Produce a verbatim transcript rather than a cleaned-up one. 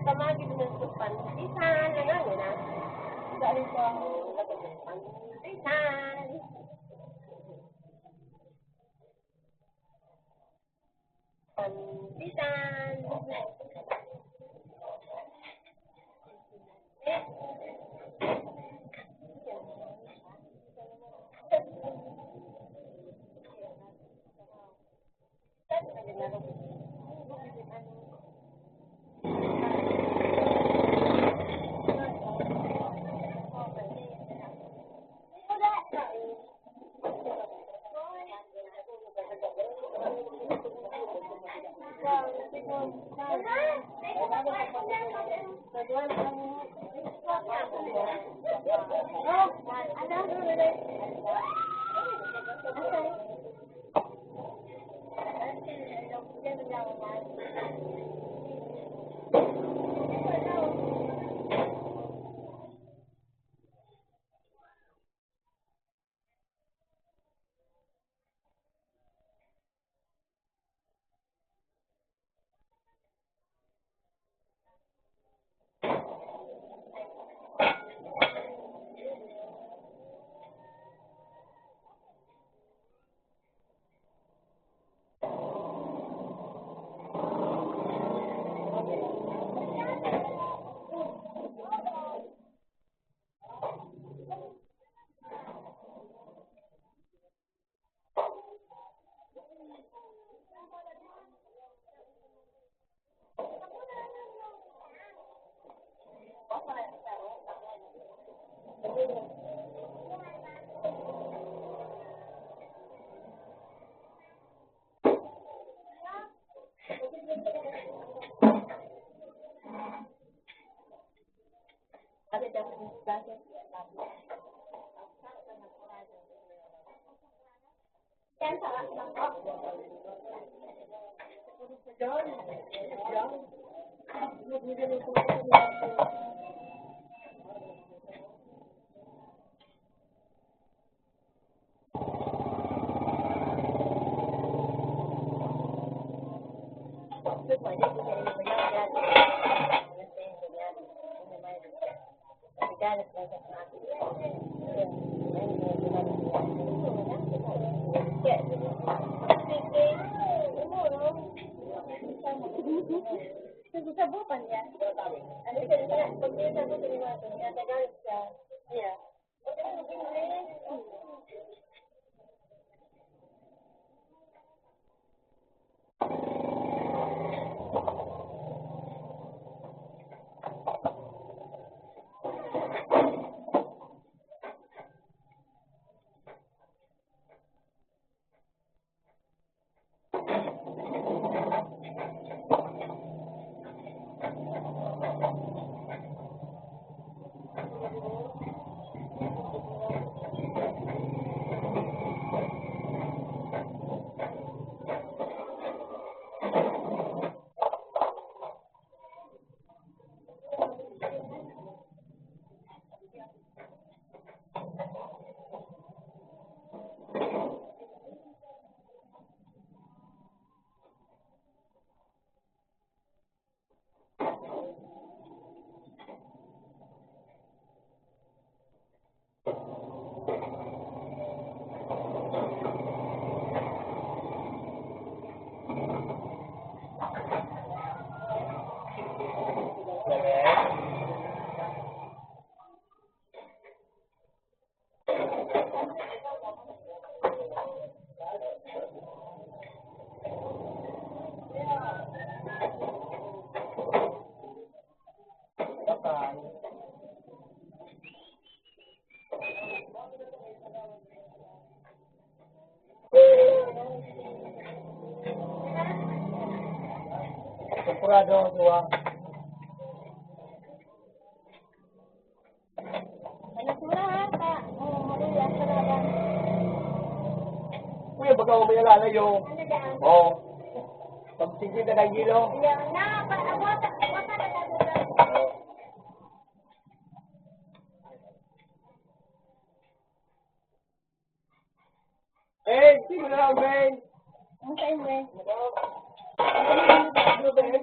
Pamagid ng pantisan, nanganguna. Dahil po ang lagot ng pantisan. Pantisan. Sabutan niya. Ano siya, pag may sabutan niya, Tagalog siya. Yeah. Temporada, duwa. Ano, sura, ha? Ka, oh, maluya, saraban. Kuya, baka mamaya lalayo. Ano dyan? Oo. Pag singkwenta na kilo. Yan na, pa, awata, awata na lang. Eh, sino na lang, Ben? Ang sa'yo, Ben? Ano, Ben?